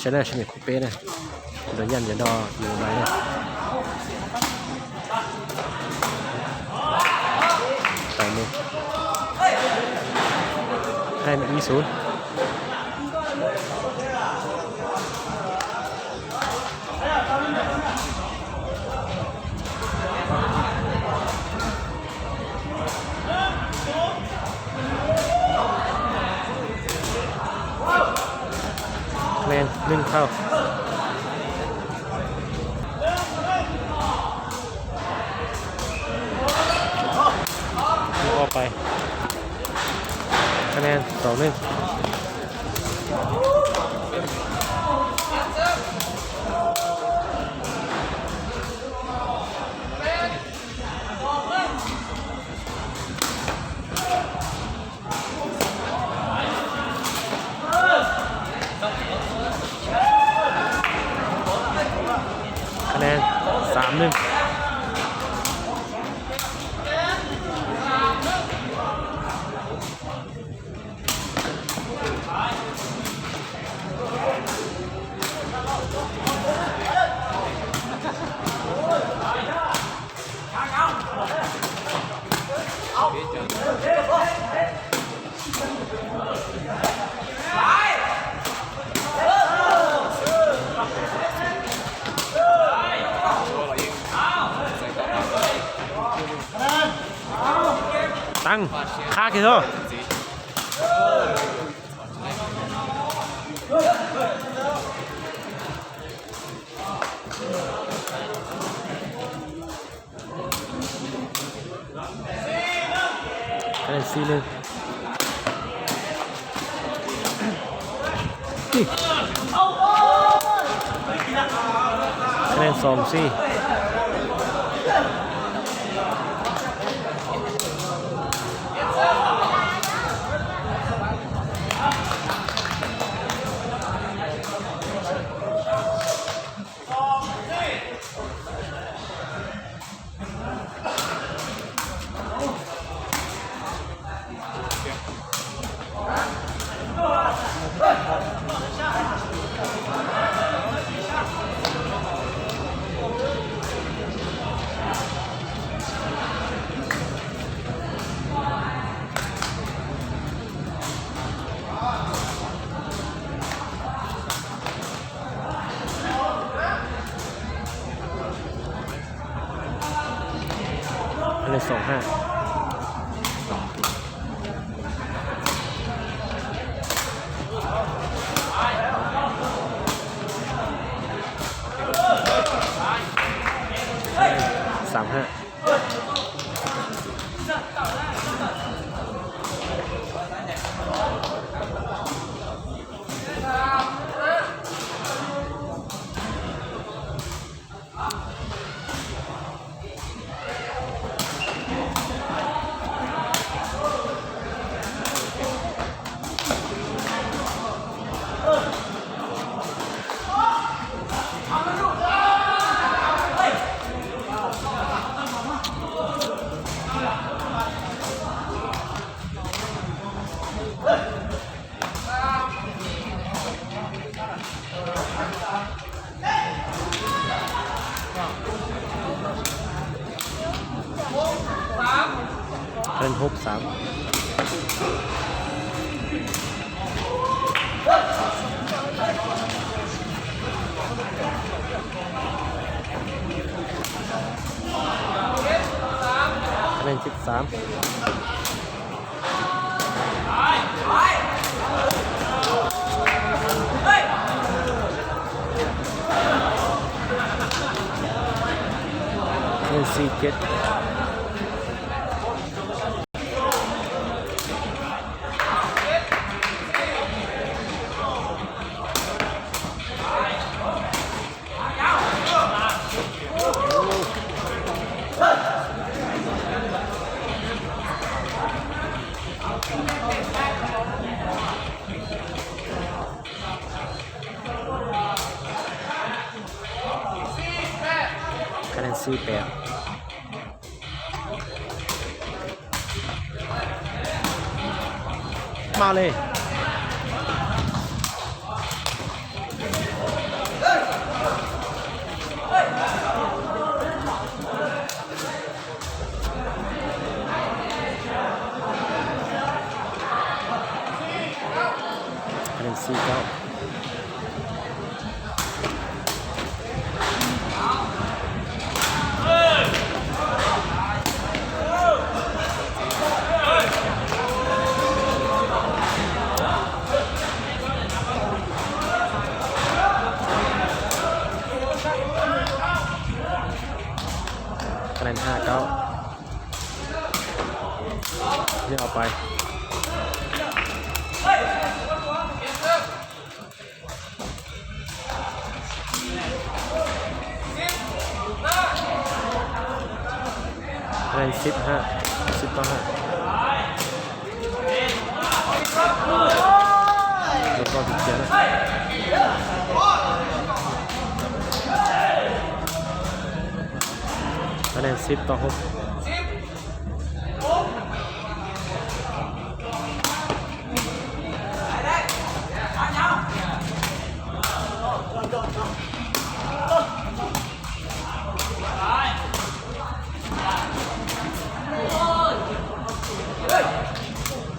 Sawv daws, sawv daws, khub peb na, Nrog Yaj Ntiav Doj Yus Npais na. Tau mus. Hai mươi chín số. Kmen lwm thawj. Ob pais. Kmen saum lwm. Kmen xav lwm. Teeb, qhab kiag xwb. Xib lwm. Xib lwm xom xib. Leej xom hab. Xav hab. Leej hub xav. Leej tsib xav. Leej xib kiab. Kab leej xib pem. Mas li. Xib kaub. Ka nees haj kaub. Yog pais. Ka nees xib haj, xib tau haj. Zoo koj tus kiag na. Ka nees xib tau hub.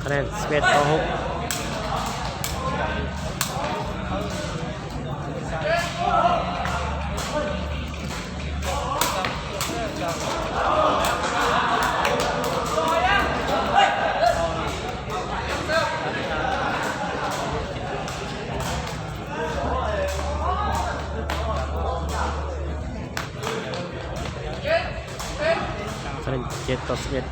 Ka nees xib peb tau hub. Ka nees ciaj tau xib ib.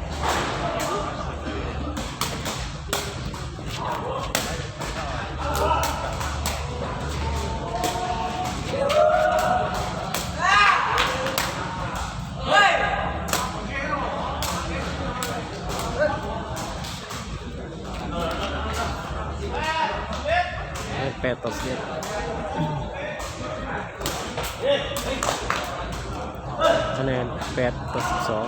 Peb tau xib ib. Ka nees peb tau xib xov.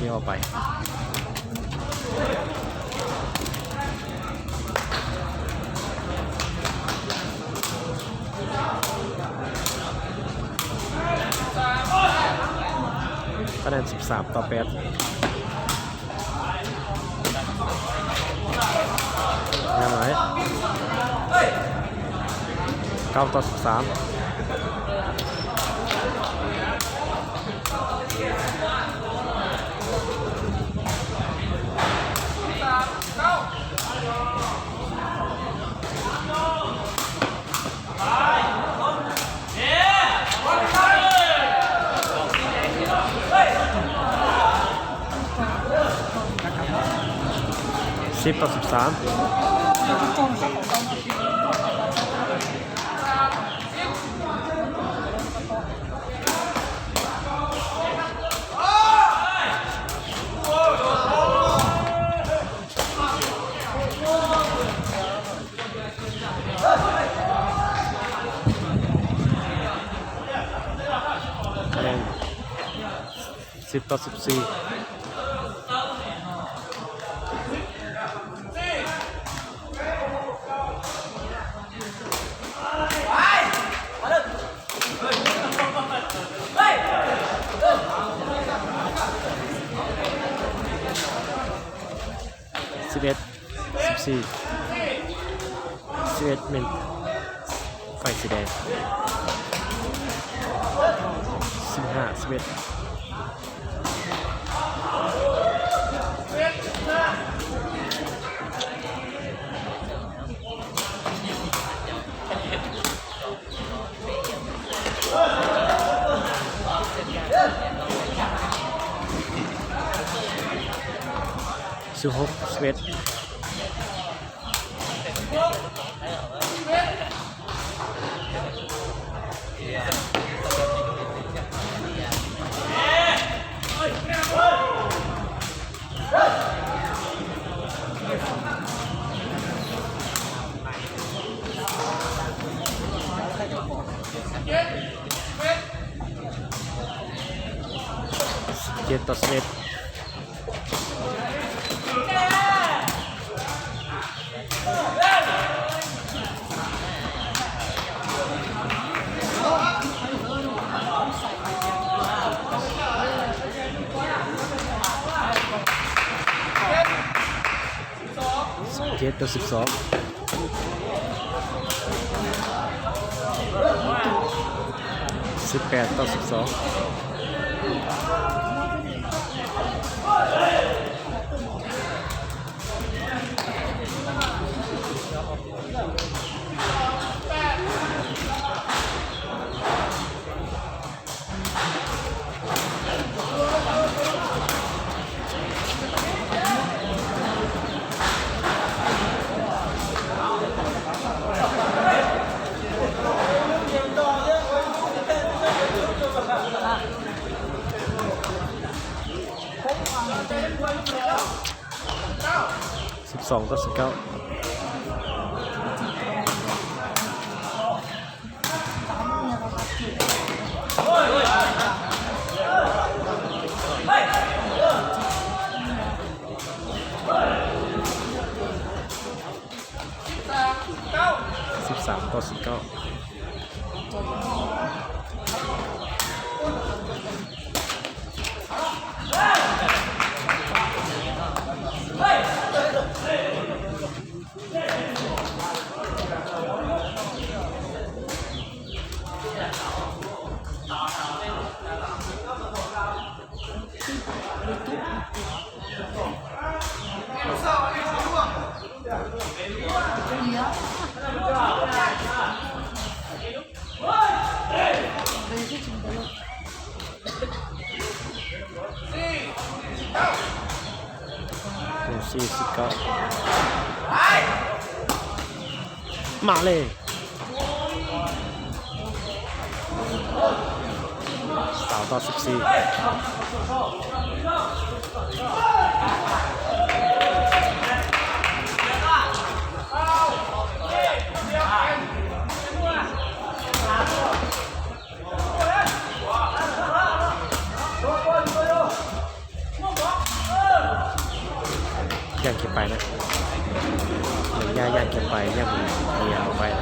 Yog pais. Ka nees xib xam tau peb. Kaub tau xib xam. Xib tau xib xam. Xib tau xib xis. Xib ib, xib xis, xib ib, men, faij xis dees, xib haj, xib ib. Xib hub, xib ib. Xib ciaj tau xib ib. Kiv rau xib xov. Xib peb tau xib xov. Xib xov tau xib kaum. Xib xav tau xib kaum. Xib, xib kaum. Mam li. Xav tau xib xib. Yaj kiag pais na. Nws yaj yaj kiag pais, yaj mus lias pais na.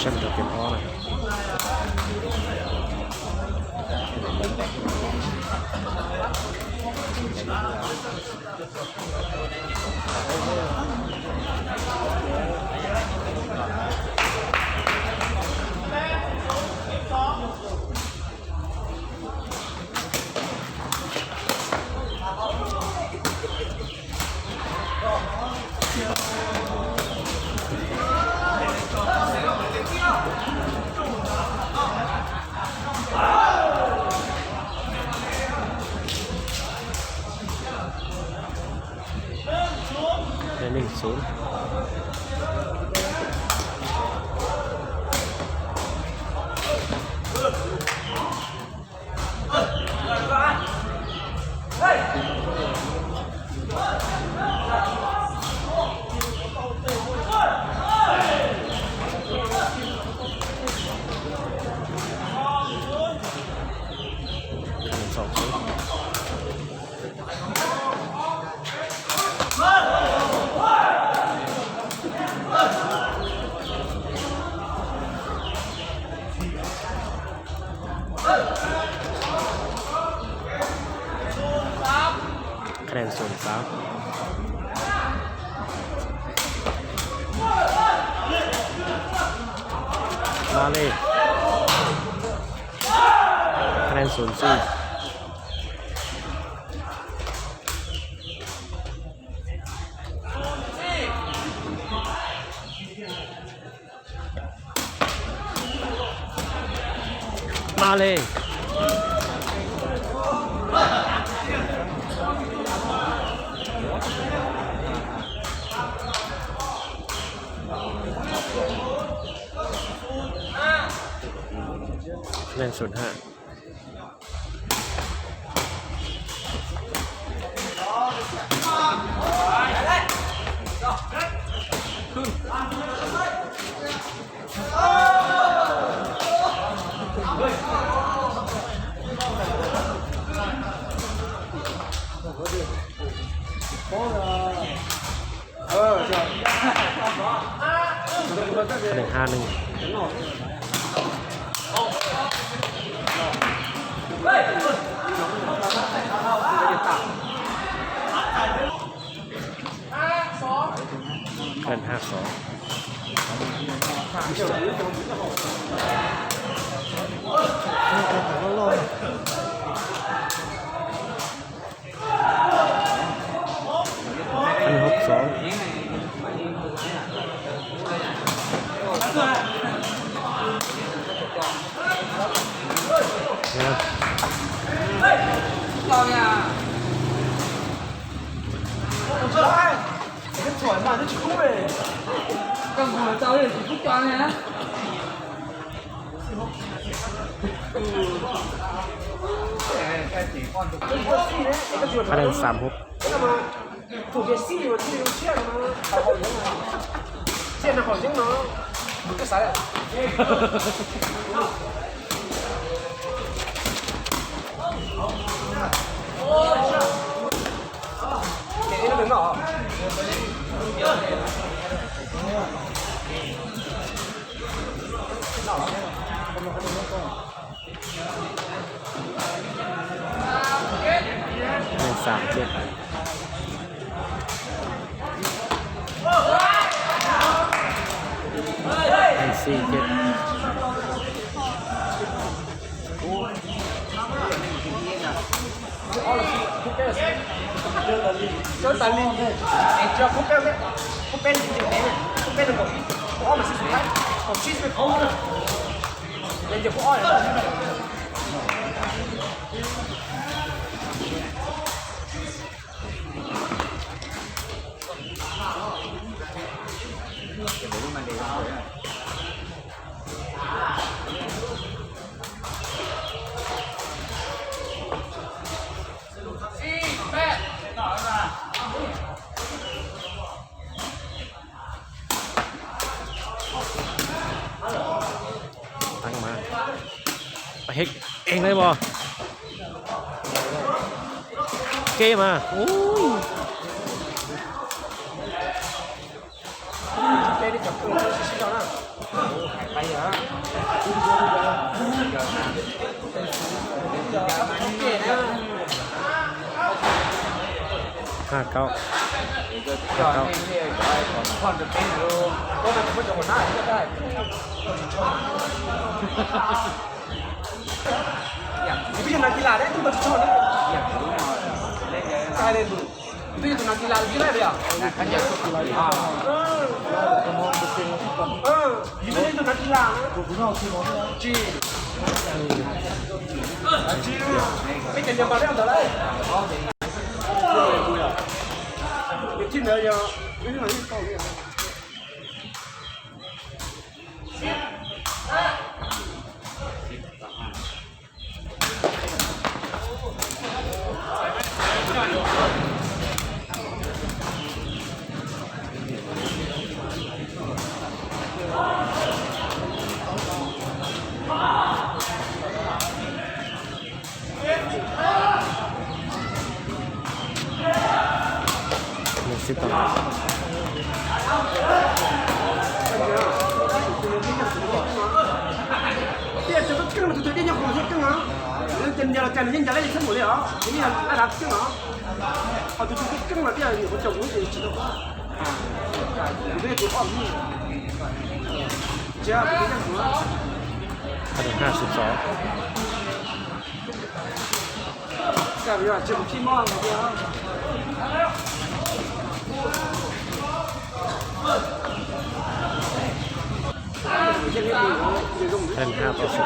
Seb rau tiam ob na. Nees xoom. Qhov nees xoom xav. Mam li. Qhov nees xoom xib. Mam li. Nees xoom hab. Nees hab nees. Khan ha sov. Khan hauv sov. Pha đang xam hộp. Thủ việc xì mà chưa được chiếc nó, chiếc nó khỏi dính nó, mình cứ xài. Để nó đừng nọ. Neeg xam thiab. Neeg xij thiab. Cov tas li, cov phút peb, phút peb, phút peb nees nkaum ib, phút ob mas xij xus Thaib, kaum tsib xwb. Leej twg phút ob? Teeb mas, pab hib eeg lawm mog. Kev mas. Ha kaum, ha kaum. Tus twg keej los cai, nws yeej ncav laj li txhab npaum li os, nws yeej laj dav keej os. Ho tus twg keej los tias nyuam qhuav caum kuv ces tsis tau. Kuv twb yog tus ob, tsis yog tus keej kuv. Hai mươi hai, mười sáu. Thêm hai vào sụp sò.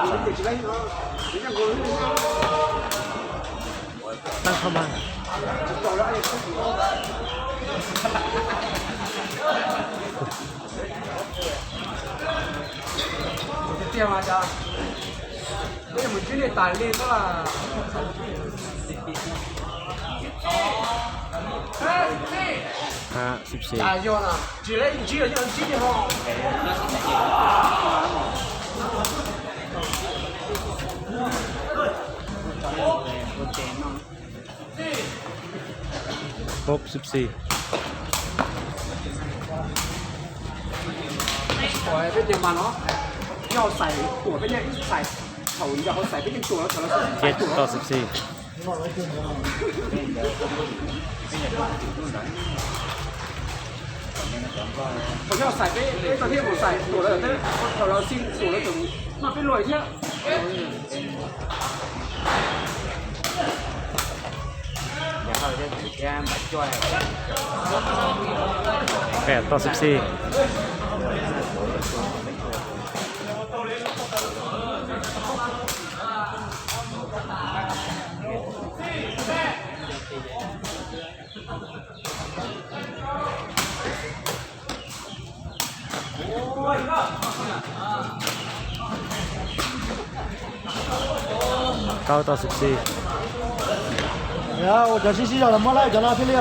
Tăng không bằng. Tiag mas cov, peb mus ntsib nej tas li xwb las. Hab, sib se. Cas yog na, tsis lawv ntsib los yog ntsib ho. Hop sib se. Peb tes mas no. Yog xais tuam peb yeej xais, thaum yog xais peb yeej tuam, thaum lawv xais tuam. Tsiab rau sib xis. Thaum yog xais peb, peb tau thiab mus xais tuam lawv, thaum lawv xij tuam lawv tseem noj peb luaj thiab. Peb tau sib xis. Kaub tau sib xis. Ua cov sib sib zog los muab laij cov no thiaj li.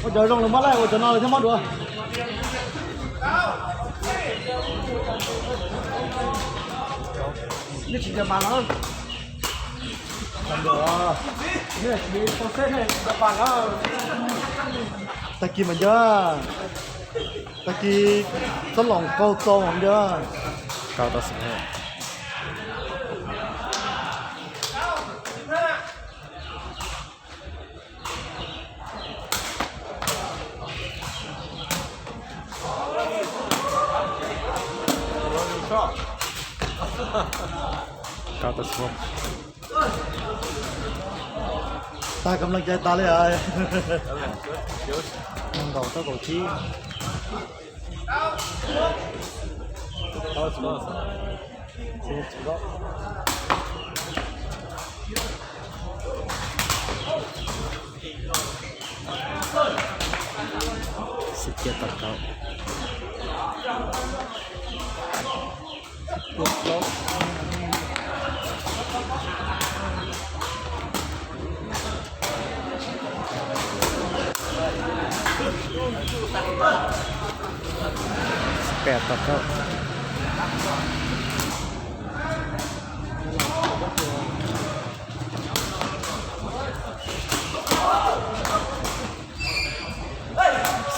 Ua cov zoo los muab laij, ua cov no lawv thiaj muab dua. Nej tsis ncaws pas los? Tag kis mas ncaws, tag kis txhob los qaug txaus mas ncaws. Kaub tau sib xis. Kaub tau sib xis. Tag kam leej cai tas li. Nees nkaum rau kaum tsib. Sib tsiab tau kaub. Sib peb tau kaub.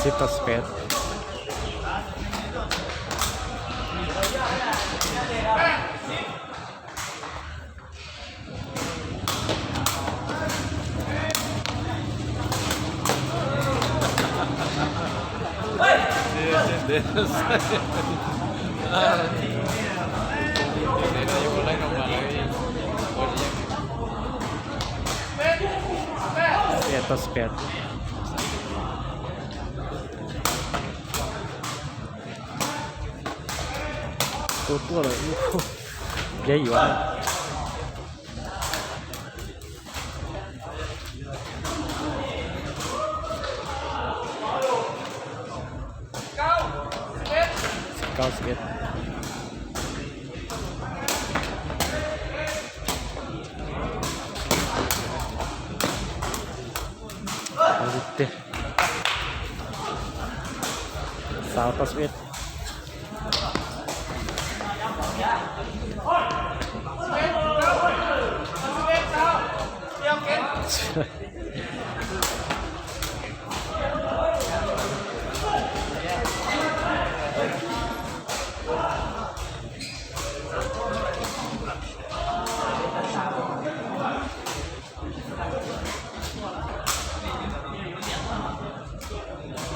Sib tau sib peb. Sib peb tau sib peb. Tua tuaj lawm, pliab yuav. Kaub sib peb. Xaus tau sib peb.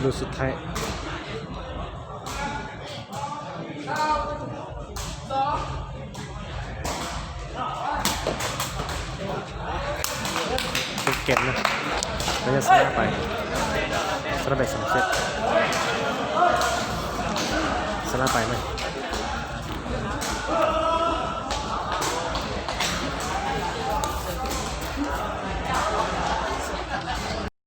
Lub xub thawj. Xub kem na, no yog xab nab pais, xab nab pais xab xib, xab nab pais na.